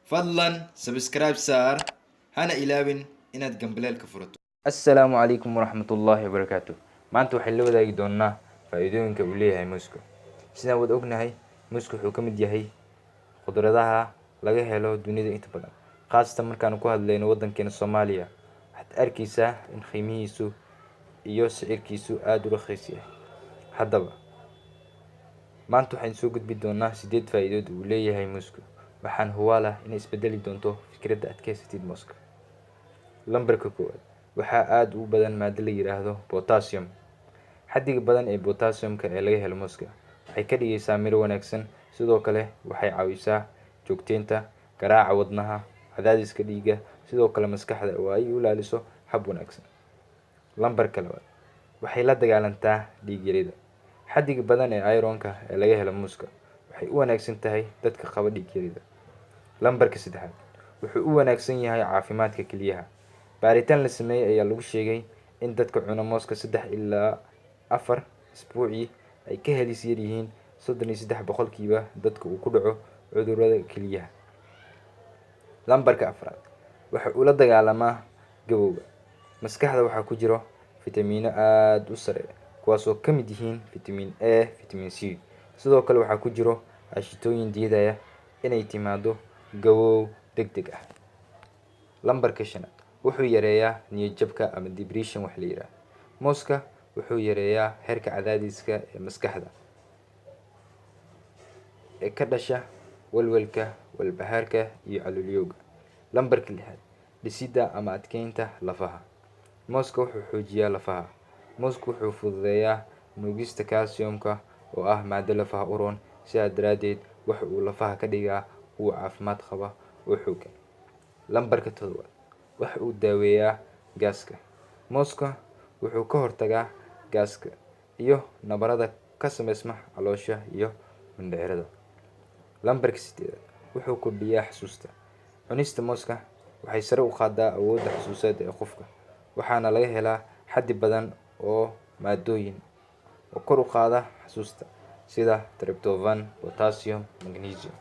Fadlan subscribe saar, hana ilaawin inaad gambaleelka furato. Assalaamu calaykum waraxmatullaahi wabarakaatu. Maanta waxaan la wadaagi doonaa faa-iidooyinka uu leeyahay muuska. Sidaan wada ognahay, muuska wuxuu ka mid yahay khudradaha laga helo dunida inta badan, khaasatan markaanu ku hadlayno waddankeena Soomaaliya. Waxaad arkeysaa in qiimihiisu iyo sicirkiisu aada u rakhiis yahay. Haddaba maanta waxaan soo gudbi doonaa 8 faa-iidood uu leeyahay muuska. Waxaan hubaal ah inay isbedeli doonto fikradda aad ka haysatid muuska. Lambarka koowaad: waxaa aada u badan maado la yiraahdo potassium. Xaddiga badan ee potassiumka ee laga helo muuska waxay ka dhigaysaa miro wanaagsan. Sidoo kale waxay caawisaa joogteynta garaaca wadnaha, cadaadiska dhiigga, sidoo kale maskaxda oo ay u ilaaliso hab wanaagsan. Lambarka labaad: waxay la dagaalantaa dhiig yarida. Xaddiga badan ee ironka ee laga helo muuska waxay u wanaagsan tahay dadka qaba dhiig yarida. Lambarka saddexaad: wuxuu u wanaagsan yahay caafimaadka kelyaha. Baaritaan la sameeyey ayaa lagu sheegay in dadka cuna mooska 3 ilaa 4 isbuucii ay ka halis yar yihiin 33% dadka uu ku dhaco cudurrada kelyaha. Lambarka afraad: waxa uu la dagaalamaa gabowga. Maskaxda waxaa ku jiro fitamiino aada u sareeya, kuwaasoo ka mid yihiin vitamin A, vitamin C. Sidoo kale waxaa ku jiro aashitooyin diidaya inay timaado gabow deg deg ah. Lambarka shanaad: wuxuu yareeyaa niyadjabka ama depression wax la yiraahdo. Mooska wuxuu yareeyaa heerka cadaadiska ee maskaxda ee ka dhasha walwalka, walbahaarka iyo caloolyoga. Lambarka lixaad: dhisidda ama adkeynta lafaha. Mooska wuxuu xoojiyaa lafaha. Moosku wuxuu fududeeyaa nuugista calciumka, oo ah maado lafaha u roon. Sidaa daraaddeed waxa uu lafaha ka dhigaa kuwa caafimaad qaba oo xooggan. Lambarka toddobaad: waxa uu daaweeyaa gaaska. Mooska wuxuu ka hortagaa gaaska iyo nabarada ka sameysma caloosha iyo mindhicirada. Lambarka sideedaad: wuxuu kordhiyaa xasuusta. Cunista mooska waxay sare u qaadaa awoodda xusuuseed ee qofka, waxaana laga helaa xaddi badan oo maadooyin oo kor u qaada xasuusta, sida tryptophan, potassium, magnesium.